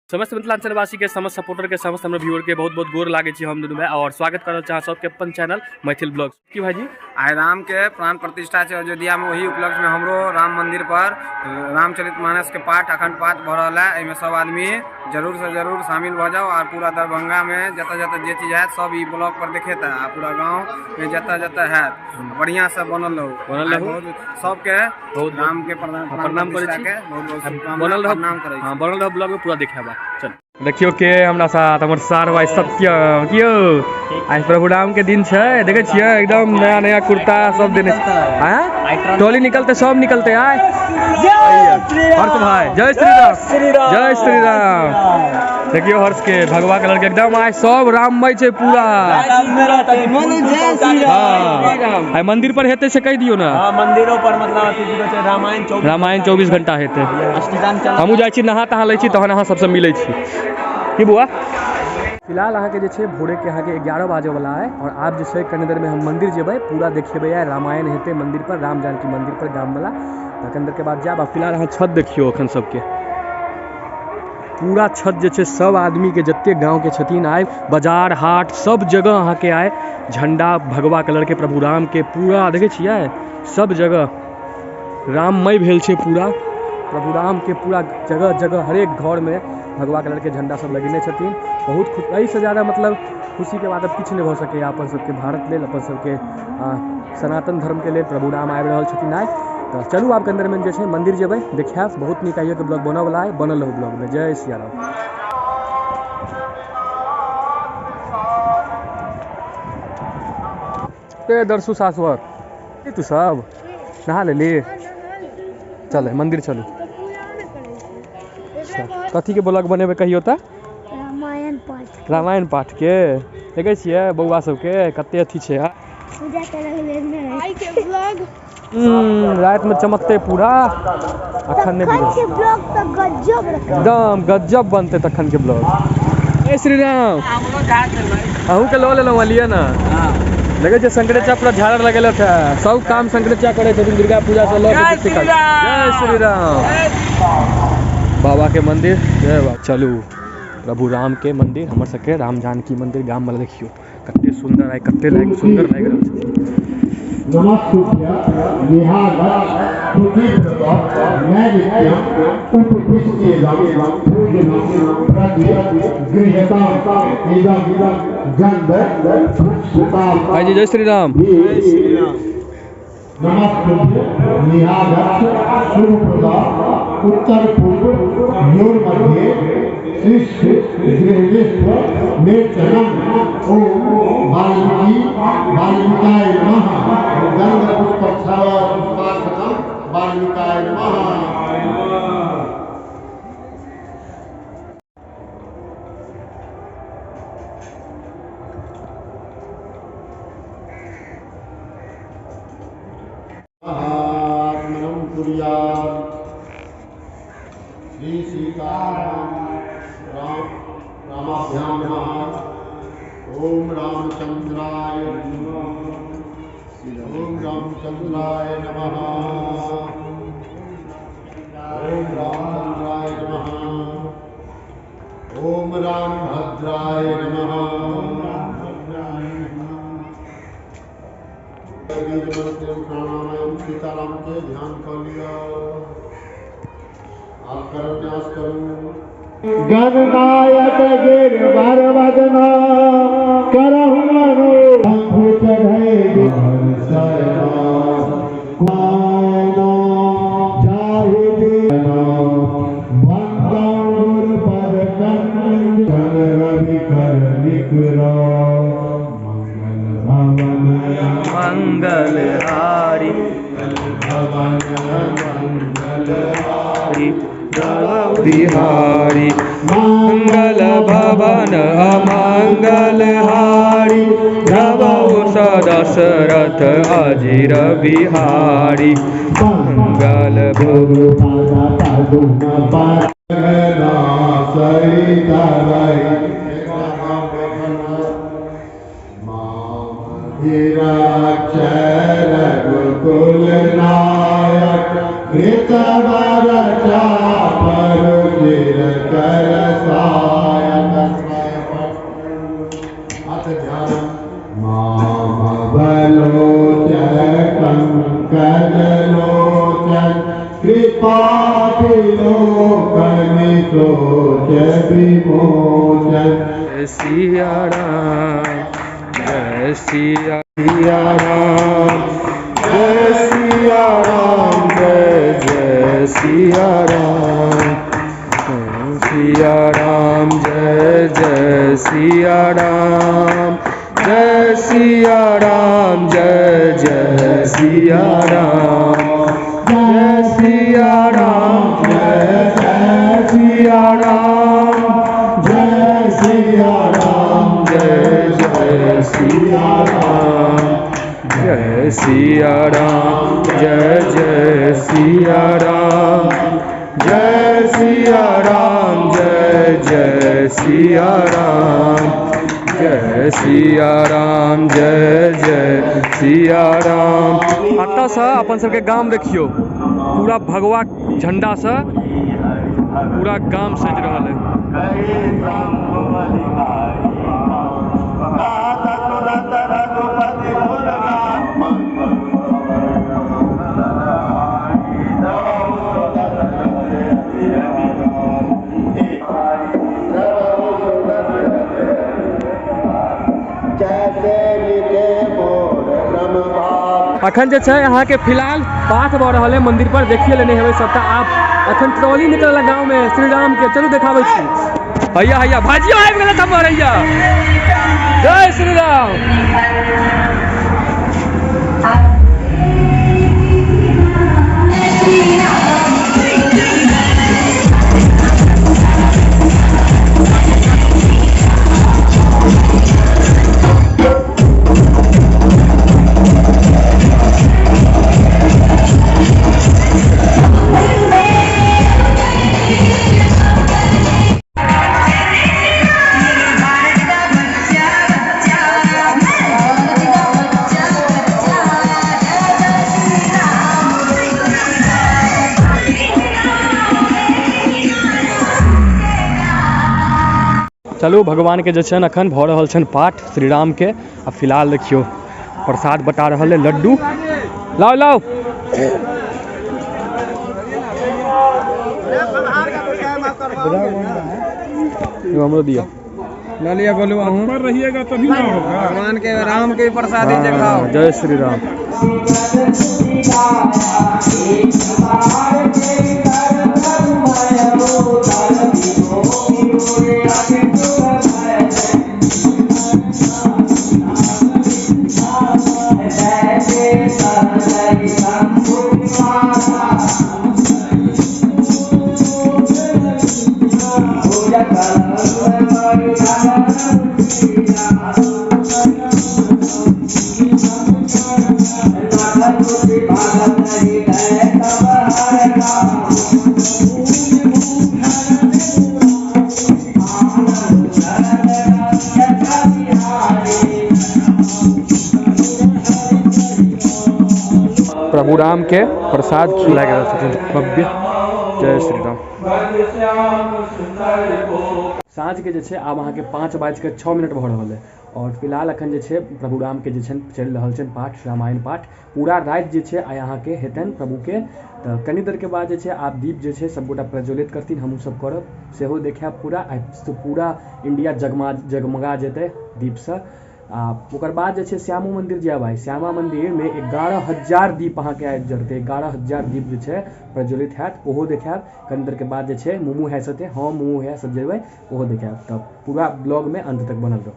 समस्त मिथिलांचलवासी के, समस्त सपोर्टर के, समस्त हमर व्यूअर के बहुत बहुत गोर लागै छी हम दुनू भाई और स्वागत करल चाह सबके अपन चैनल मैथिल ब्लॉग। की भाईजी, आइ राम के प्राण प्रतिष्ठा छै अयोध्या में, ओही उपलक्ष्य में हमरो राम मंदिर पर रामचरित मानस के पाठ अखंड पाठ भऽ रहल है। एहिमे सब आदमी जरूर से जरूर शामिल भऽ जाउ और पूरा दरभंगा में जतऽ जतऽ जे चीज हैत सब ई ब्लॉग पर देखेता आ पूरा गाँव में जतऽ जतऽ हैत बढ़िया से बनल रहू, बनल रहू। बहुत सबके बहुत राम के प्रणाम प्रणाम करै छी। के बहुत बहुत शुभकामना, बनल रह, प्रणाम करै छी। हाँ, बनल रह ब्लॉग में पूरा देखाबा। चल देखियो के हमरा साथ हमर सार भाई सत्यम। कियो आइ प्रभु राम के दिन छै, देखे छियै एकदम नया नया कुर्ता सब देने छै। आँय? टोली निकलते सब निकलते आय। हर्ष भाई जय श्री राम, जय श्री राम। देखियो हर्ष के भगवा कलर के एकदम आइ सब राममय छै पूरा। हाँ, आइ मंदिर पर हेतै से कहि दियौ ना। हाँ, मंदिरों पर मतलब अथी की कहै छै, रामायण 24 रामायण 24 घंटा हेतै। अष्टजाम चल। हमहूँ जाइ छी नहा तहा लै छी तहन अहाँ सबसँ मिलै छी। की बौआ, फिलहाल अहाँके जे छै भोरे के अहाँके 11 बाजे वाला है और आब जे छै कनी देर में हम मंदिर जेबै, पूरा देखेबै आइ रामायण हेतै मंदिर पर, राम जानकी मंदिर पर गाम वाला। तऽ कनी देर के बाद जायब। आ फिलहाल अहाँ छत देखियौ अखन सबके, पूरा छत जे छै सब आदमी के जते गाँव के छथिन आइ बाजार हाट सब जगह अहाँके आइ झंडा भगवा कलर के प्रभु राम के पूरा देखै छियै, सब जगह राममय भेल छै पूरा। प्रभु राम के पूरा जगह जगह हरेक घर में भगवा कलर के झंडा सब लगेने छथिन। बहुत खुश, एहिसँ ज्यादा मतलब खुशी के बात अब किछु नहि भऽ सकैए अपन सबके भारत लेल, अपन सबके सनातन धर्म के लेल प्रभु राम आबि रहल छथिन आइ। तऽ चलू आब कनी देरमे जे छै मंदिर जेबै देखायब। बहुत नीक आइयो के ब्लॉग बनऽ वाला है, बनल रहू ब्लॉग में। जय सिया राम। ए दर्शु सासुर, तू सब नहा लेली? चल मंदिर चलू। कथी के ब्लॉग बनेबै कहियो तऽ? रामायण पाठ। रामायण पाठ के देखै छियै बौआ सबके कते अथी छै। पूजा करे ले आई के ब्लॉग। रात में चमकते पूरा। अखन नहि तखन बुझल। के ब्लॉग तऽ गजब रहतै, एकदम गजब बनतै तखन के ब्लॉग। जय श्री राम। अहूँ के लऽ लेलहुँ, लिअ ना। देखै छियै शंकराचार्य पूरा झालर लगेलक है, सब काम शंकराचार्य करै छथिन दुर्गा पूजा से लऽ के। जय श्री राम। बाबा के मंदिर, जय बाबा। चलू प्रभु राम के मंदिर, हमर सबके राम जानकी मंदिर गाम वाला। देखियो कते सुंदर आइ, कते लाग सुंदर लागि रहल छै। भाईजी जय श्री राम। उत्तर पूर्व मध्य शिष्य गृहविश्व निर्चनम ओम वाल्मीकि वाल्मीकाय नमः। गंध पुष्प पुष्पाक्षतम वाल्मीकाय नमः। आत्मनं कुर्यात्। श्री सीताराम राम रामाभ्यां नमः। ओम रामचंद्राय नमः। ओम रामचंद्राय नमः। ओम रामचंद्राय नमः। ओम रामभद्राय नमः। बीज मंत्र प्राणायाम सीताराम के ध्यान कर लिया। आप करन्यास करू। गणनायक गिरवर वदना करहु मनो मंगल हारी बिहारी, मंगल भवन अमंगल हारी, द्रवौ दशरथ अजीर बिहारी, मंगल रघुकुल नायक चिर कर सायक अथ ध्यान माम बलोचन पंकज लोचन कृपा विलोकन सोच विमोचन। जय सिया राम, जय सिया सिया राम, जय सिया राम, जय जय सिया राम, सिया राम, जय जय सिया राम, जय सिया राम, जय जय सिया राम, जय सिया राम, जय जय सिया राम, जय सिया राम, जय जय सिया राम, जय सिया राम, जय जय सिया राम, जय सिया राम, जय जय सिया राम, जय सिया राम, जय जय सिया राम। एतऽसँ अपन सबके गाम देखियौ, पूरा भगवा झण्डासँ पूरा गाम सजि रहल है। जैसे लिखे मोर ब्रह्म। अखन जे छै अहाँके फिलहाल पाठ भऽ रहल है मंदिर पर, देखिए लेने हेबै सबटा। आप अखन ट्रॉली निकलल है गाँव में श्री राम के, चलू देखाबै छी। हैया हैया भाजियो आबि गेल हमर, हैया जय श्री राम। चलू भगवान के जे छनि अखन भऽ रहल छनि पाठ श्री राम के। आ फिलहाल देखियौ प्रसाद बटा रहल है, लड्डू लाओ लाओ। हमरो दिअ। ल लिअ गोलू, अहूँ पर रहिएगा तभी ना होगा। भगवान के राम के प्रसादी जे खाओ। जय श्री राम। प्रभु राम के प्रसाद लागि रहल छथिन भव्य। जय श्री राम। साँझ के जे छै आब अहाँके 5:06 भऽ रहल है और फिलहाल अखन जे छै प्रभु राम के जे छनि चलि रहल छनि पाठ, रामायण पाठ पूरा राति जे छै आइ अहाँके हेतनि प्रभु के। तऽ कनी देर के बाद जे छै आब दीप जे छै सबगोटा प्रज्वलित करथिन, हमहूँ सब करब सेहो देखायब पूरा। आइ पूरा इंडिया जगमगा जेतै दीपसँ। आ ओकर बाद जे छै श्यामो मंदिर जायब आइ। श्यामा मंदिर में 11,000 दीप अहाँके आइ जरतै, 11,000 दीप जे छै प्रज्वलित हैत, ओहो देखायब। कनी देर के बाद जे छै मुमू है साथे, हम मुमू है सब जेबै, ओहो देखायब। तऽ पूरा ब्लॉग में अंत तक बनल रहू।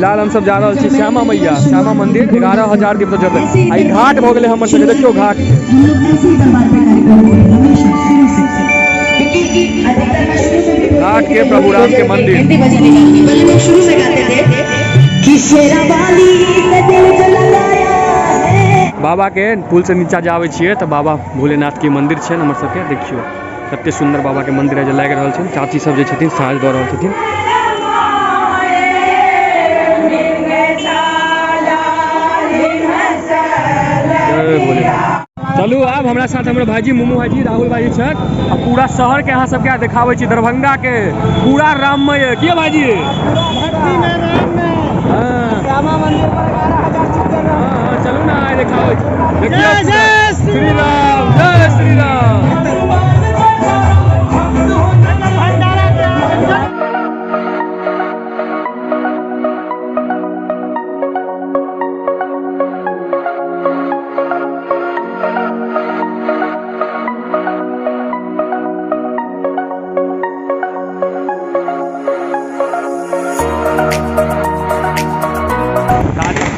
फिलहाल हम सब जा रहल छी श्यामा मैया, श्यामा मंदिर। 11,000 दीप जरलै। आ ई घाट भऽ गेलै हमर सबके, देखियौ घाट। हम लोग ऐसे ही दरबार पे कार्यक्रम हुए हमेशा शुरू से, क्योंकि अधिकतर मैं शुरू से भी घाट के प्रभु राम के मंदिर। हिंदी भजन ही गाऊंगी। पहले लोग शुरू से गाते थे कि शेरा वाली ने दिल जो लगाया है। बाबा के पुल से नीचा जावे छियै तऽ बाबा भोलेनाथ के मंदिर छै हमर सबके। देखियौ कते सुंदर बाबा के मंदिर है जे लागि रहल छै। चाची सब जे छथिन साँझ दऽ रहल छथिन। जय भोलेनाथ। चलू आब हमरा साथ हमर भाईजी मुमू भाईजी राहुल भाईजी छथि आ पूरा शहर के अहाँ सबके देखाबै छी, दरभंगा के पूरा राममय है। की भाईजी? हाँ। श्यामा मंदिर पर 11,000 चित्र। हाँ, चलू ना आइ देखाबै छी। देखियौ जय श्री राम, जय श्री राम।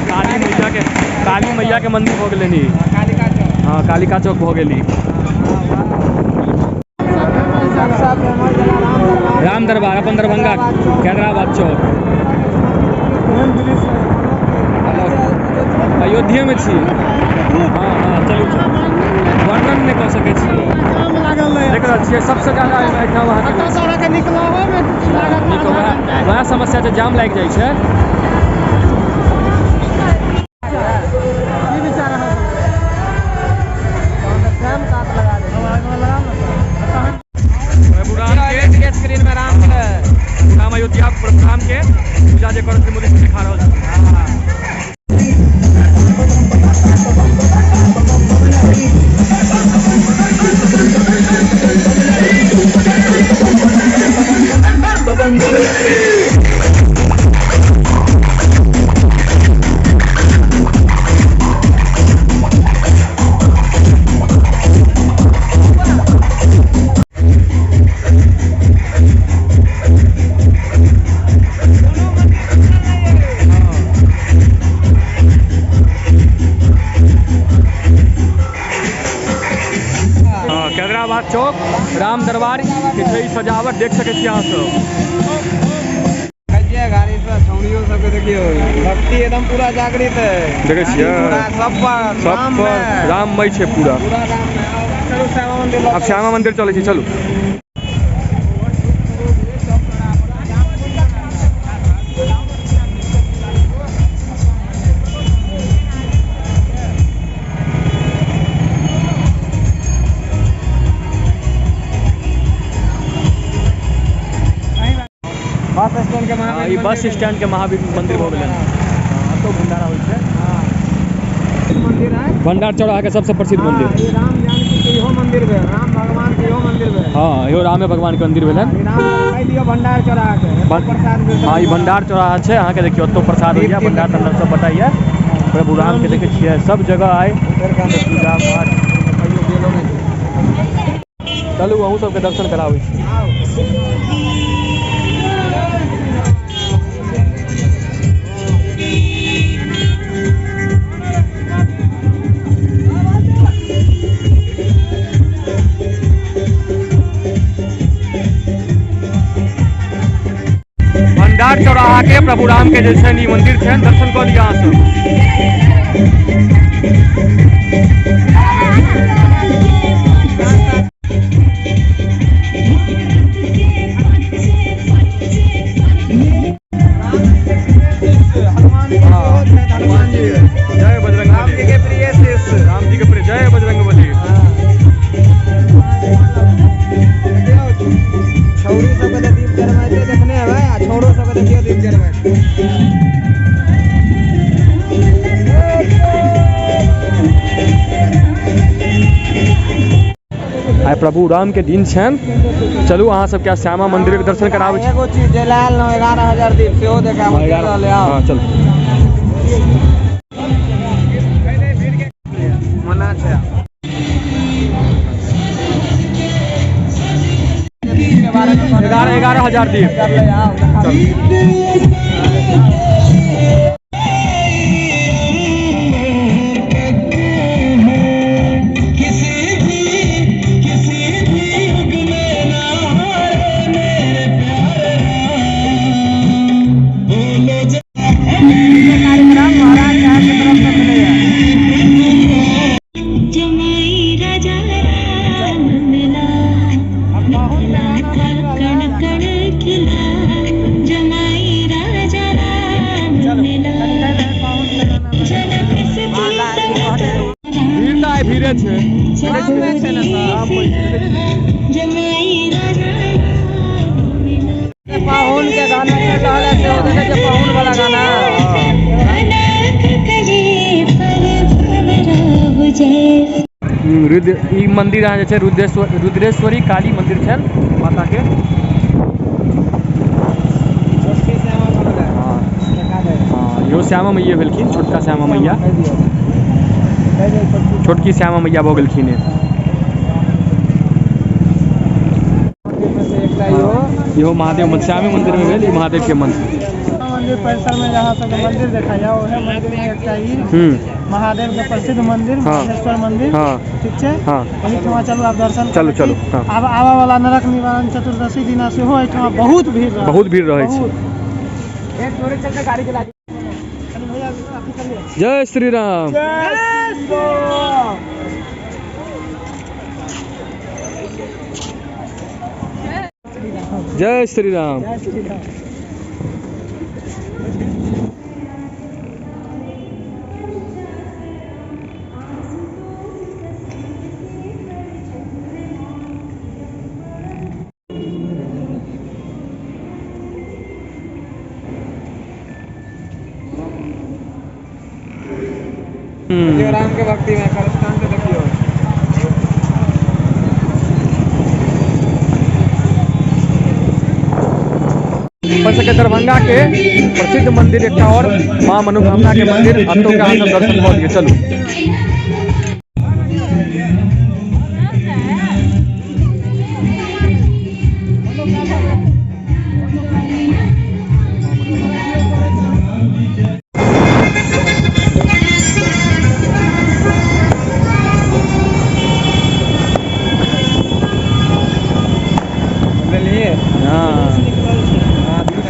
काली मैया के, काली मैया के मंदिर भऽ गेलै नी। कालिका चौक। हाँ, कालिका चौक भऽ गेली। सबसँ फेमस जेना राम दरबार, राम दरबार अपन दरभंगा हैदराबाद चौक। अयोध्या में छी। हाँ हाँ, चलू चलू, वर्णन नहि कऽ सकै छी। देख रहल छियै सबसँ ज्यादा एहिठाम अहाँके नीक वएह समस्या छै, जाम लागि जाइ छै। प्रभु राम के स्क्रीन में राम के राम अयोध्या प्रभु राम के पूजा जे करत मोदी दिखा रहल छै। हैदराबाद चौक राम दरबार के छै सजावट, देख सकै छी अहाँ सब। गाड़ी से छौड़ियो सबके देखियौ भक्ति एकदम पूरा जागृत है। देखै छियै सब पर सब पर राममय छै पूरा, पूरा राममय। चलू श्यामा मंदिर, आब श्यामा मंदिर चलै छी, चलू। बस स्टैंड के महावीर, ई बस स्टैंड के महावीर मंदिर भऽ गेलै। एतौ भंडारा होइ छै। मंदिर है भंडार चौराहा के सबसे प्रसिद्ध मंदिर। ई राम जानकी के इहो मंदिर भेल, राम भगवान के इहो मंदिर भेल। हाँ, इहो रामे भगवान के मंदिर भेलै। राम कहि दियौ भंडार चौराहा के प्रसाद भेल। हाँ, ई भंडार चौराहा छै अहाँके, देखियौ एतौ प्रसाद होइया, भंडार तंडार सब बटाइया। प्रभु राम के देखै छियै सब जगह आइ पूजा पाठ। चलू अहूँ सबके दर्शन कराबै छी। भंडार चौराहा के प्रभु राम के जे छै ई मंदिर छै, दर्शन कऽ लिअ अहाँ सब। हनुमान जी, जय बजरंग राम जी के प्रिय शिष्य, राम जी के प्रिय, जय बजरंगबली। छौड़ी सबके तऽ दीप जरबैते देखने हेबै, आ छौड़ो सबके देखियौ दीप जरबैत। आइ प्रभु राम के दिन छनि। चलू अहाँ सबके श्यामा मंदिर के दर्शन कराबै छी। एगो चीज जे लायल न 11,000 दीप सेहो देखाबै। हाँ चलू। मना छै 11,000 दीप। कथा कण कण खिला जमाई राजा राम मिला। जनक सती सहित भीड़ तऽ आइ भीड़े छै। जमाई राजा राम मिला। पाहुन के गाना चल रहल है, सेहो देखै छै पाहुन वाला गाना। अनाथ करे पर भवरा हो जैसे। रुद्र ई मंदिर अहाँ जे छै रुद्रेश्वरी काली मंदिर छै माता के। हाँ हाँ, इहो श्यामा मैया भेलखिन, छोटका श्यामा मैया, छोटकी श्यामा मैया भऽ गेलखिन। इहो महादेव श्यामे मंदिर में भेल, ई महादेव के मंदिर। मंदिर परिसर में जहाँ सबके मंदिर देखाइया ओहे मंदिर में एकटा ई महादेव के प्रसिद्ध मंदिर महेश्वर मंदिर। ठीक छै, एहिठमा चलू आब दर्शन। चलू चलू। आब आबऽ वाला नरक निवारण चतुर्दशी दिना सेहो एहिठमा बहुत भीड़ रहत। बहुत भीड़ रहै छै। जय श्री राम। जय श्री राम। राम के भक्ति में करस्तान से देखियो। अपन सबके दरभंगा के प्रसिद्ध मंदिर एकटा और माँ मनोकामना के मंदिर, एतौ के अहाँ सब दर्शन कऽ लिअ। चलू।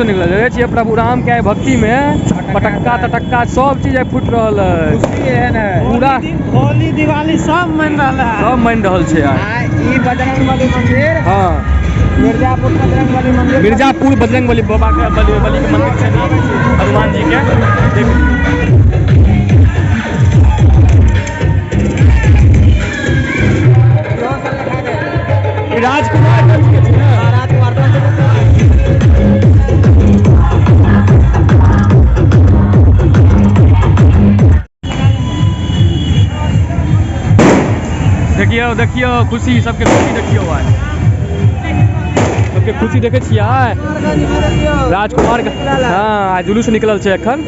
निकलल छियै प्रभु राम के भक्ति में पटक्का तटक्का सब चीज फूट रहल है। पूरा होली दिवाली सब मन रहल है, सब मन रहल छै यार। ई बजरंगबली मंदिर, हां मिर्जापुर बजरंगबली मंदिर, मिर्जापुर बजरंगबली बाबा के बलि के मंदिर छै हनुमान जी के। देख राजकुमार के छै ना, राजकुमार। देखियौ देखियौ खुशी, सबके खुशी देखियौ आइ, सबके खुशी देखै छियै आइ राजकुमार। हाँ आइ जुलूस निकलल छै एखन।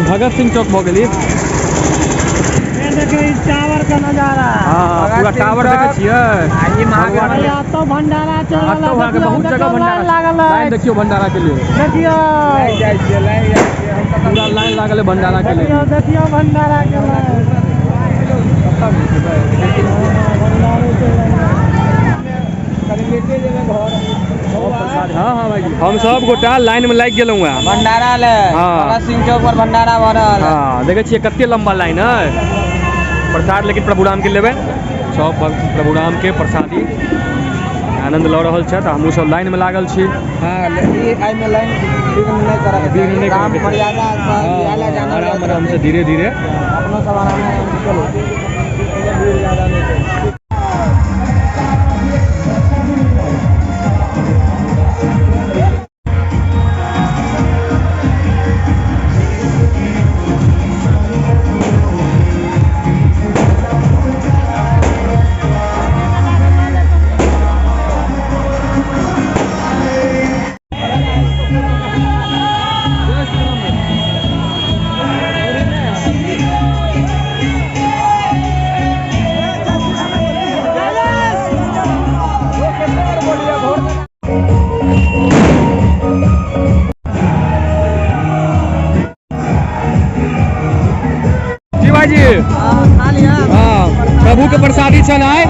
भगत सिंह चौक भऽ गेली। टावर का नजारा, हाँ पूरा टावर देखै छियै। तो भंडारा चल रहल है, बहुत जगह भंडारा लागल है। लाइन देखियौ भंडारा के लिए, देखियौ पूरा लाइन लागल है भंडारा के लिए। देखियौ भंडारा के लाइन। हाँ हाँ भाई, हम सब गोटा लाइन में लागि गेलहुँ हैं भंडारा ले। हाँ सिंह चौक पर भंडारा भऽ रहल है। हाँ देखै छियै कते लंबा लाइन है प्रसाद, लेकिन प्रभु राम के लेबै सब प्रभु राम के प्रसादी आनंद लऽ रहल छथि। हमहूँ सब लाइन में लागल छी। हाँ एहिमे लाइन विघ्न नहि करऽ के, राम मर्यादा आराम आराम से धीरे धीरे अपनो सब आराम से चलू, भीड़ ज्यादा नहि छै। प्रभु के प्रसादी छन आय।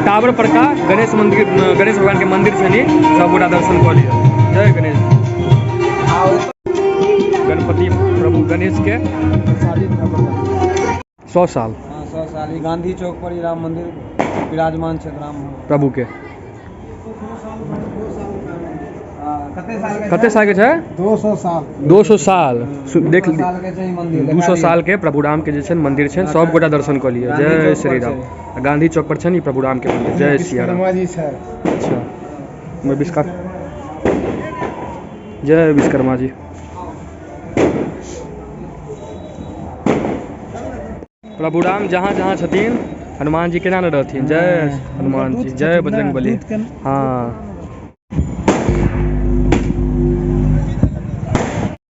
टावर पर का गणेश मंदिर, गणेश भगवान के मंदिर छनि, सब गोटा दर्शन कऽ लिअ। जय गणेश। गणपति प्रभु गणेश के प्रसादी। 100 साल। हाँ, 100 साल। ई गांधी चौक पर ई राम मंदिर विराजमान छै, राम प्रभु के। कते साल के? कते साल के छै? 200 साल। 200 साल। देख, 200 साल के छै ई मंदिर। 200 साल के प्रभु राम के जे छै मंदिर छै, सब गोटा दर्शन कऽ लिअ। गांधी जय चौक पर श्री राम। गांधी चौक पर छनि ई प्रभु राम के मंदिर। जय सिया राम। विश्वकर्मा जी छै। अच्छा, मैं विश्वकर्मा, जय विश्वकर्मा जी। प्रभु राम जहाँ जहाँ छथिन, हनुमान जी केना ने रहथिन। जय हनुमान जी, जय बजरंग बली। हाँ,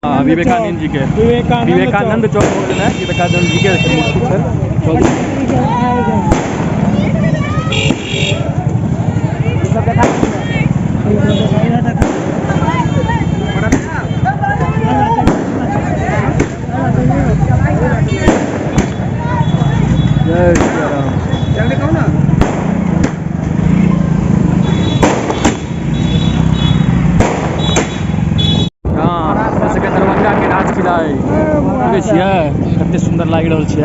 हाँ, विवेकानंद जी के विवेकानंद विवेकानंद चौक हो गेल है, विवेकानंद जी के मूर्ति छै। चलू। जय सिया राम। जल्दी कहू ना। हाँ, अपना सबके दरभंगा के राज किला है, देखै छियै कते सुंदर लागि रहल छै।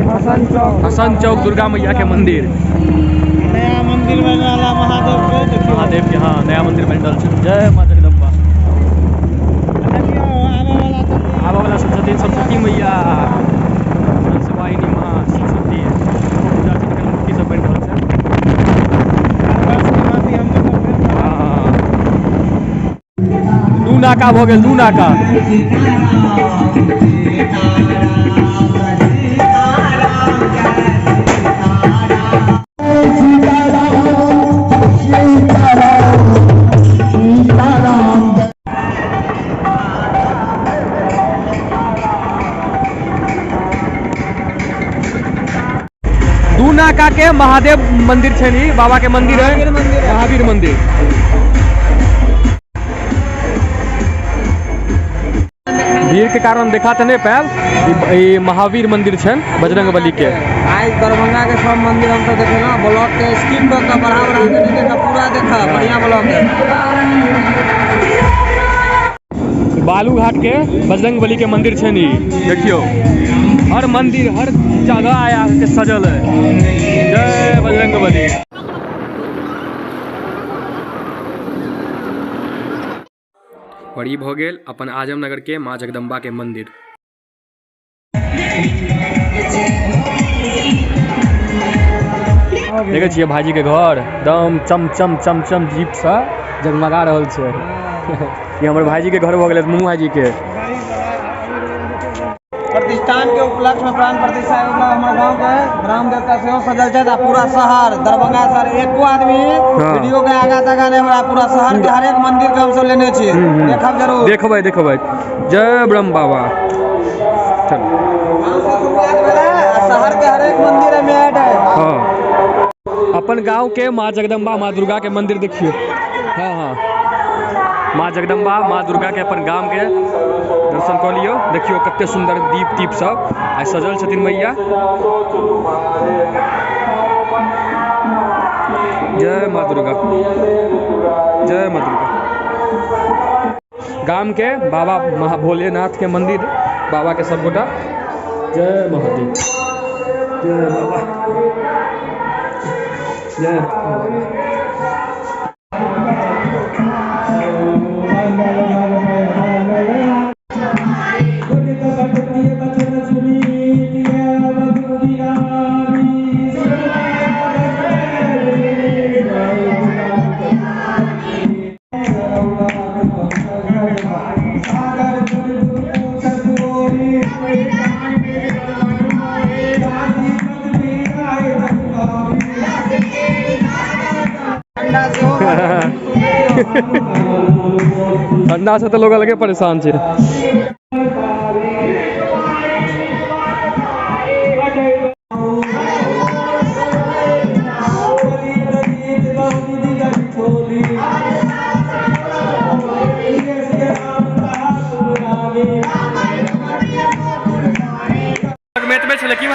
हसन चौक, हसन चौक, दुर्गा मैया के मंदिर, नया मंदिर बन रहला महादेव के, देखियौ। महादेव के, हाँ, नया मंदिर बनि रहल छै। जय माँ जगदम्बा। देखियौ आबै वाला छथिन। आबऽ वाला सब छथिन सरस्वती मैया, हंसवाहिनी माँ सरस्वती पूजा छै, एखन मूर्ति सब बनि रहल छै। हर वर्ष के भांति हम सब फेर हाँ। दू नाका भऽ गेल, दू नाका। दू नाका के महादेव मंदिर छै नी, बाबा के मंदिर है, महावीर मंदिर है। महावीर मंदिर। भीड़ के कारण देखा तऽ नहि पायब। ई महावीर मंदिर छै बजरंग बली के। आइ दरभंगा के सब मंदिर हम सब देखेलहुँ। ब्लॉक के स्किप कऽ के, बढ़ा बढ़ा के नहि देखा, पूरा देखा, बढ़िया ब्लॉक है। बालू घाट के बजरंग बली के मंदिर छै नी, देखियौ हर मंदिर हर जगह आया के सजल है। जय बजरंग बली। और ई भऽ गेल अपन आजमनगर के माँ जगदम्बा के मंदिर। देखै छियै भाईजी के घर एकदम चम चम चम चम दीप से जगमगा रहल छै। ई हमर भाईजी के घर भऽ गेलै, मुँह भाईजी के। प्रतिष्ठान के उपलक्ष्य में, प्राण प्रतिष्ठा के उपलक्ष्य, हमर गांव के ग्राम देवता सेहो सजल छथि आ पूरा शहर दरभंगा शहर एको आदमी वीडियो के आगा तगा नहि हमरा, पूरा शहर के हरेक मंदिर के हमसब लेने छी, देखब जरूर। देखबै देखबै। जय ब्रह्म बाबा। चलू। गाँव से शुरुआत भेलै आ शहर के हरेक मंदिर में ऐड है। हाँ, अपन गांव के माँ जगदम्बा माँ दुर्गा के मंदिर देखियौ। हाँ हाँ, माँ जगदम्बा माँ दुर्गा के अपन गाम के दर्शन कऽ लियौ। देखियौ कते सुंदर दीप तीप सब आइ सजल छथिन मैया। जय माँ दुर्गा, जय माँ दुर्गा। गाम के बाबा महा भोलेनाथ के मंदिर, बाबा के सब गोटा। जय महादेव, जय बाबा, जय बाबा। ठंडा सेहो। ठंडा से तऽ लोग अलगे परेशान छै।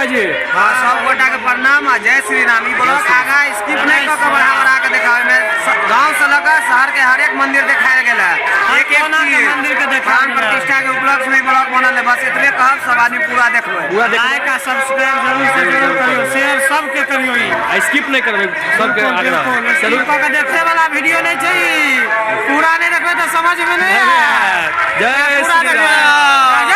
भाईजी। हाँ, सब गोटा के प्रणाम आ जय श्री राम। ई ब्लॉग आगा स्किप नहीं कऽ के बढ़ा बढ़ा के देखावे में गांव से लगा शहर के हर एक मंदिर देखायल गेल है, एक एक कोना के चीज। मंदिर के देखायल प्राण गेल है। प्रतिष्ठा के उपलक्ष्य में ई ब्लॉग बनल है। बस एतबे कहब, सब आदमी पूरा देखबै। पूरा देखबै। लाइक आ सब्सक्राइब जरूर से जरूर करियो, शेयर सबके करियो। ई आ स्किप नहि करबै, सबके आग्रह। चलू। स्किप कऽ के देखे वाला वीडियो नहीं चाहिए, पूरा नहीं देखबै तऽ समझ में नहीं आयत। जय पूरा श्री देखबै। राम।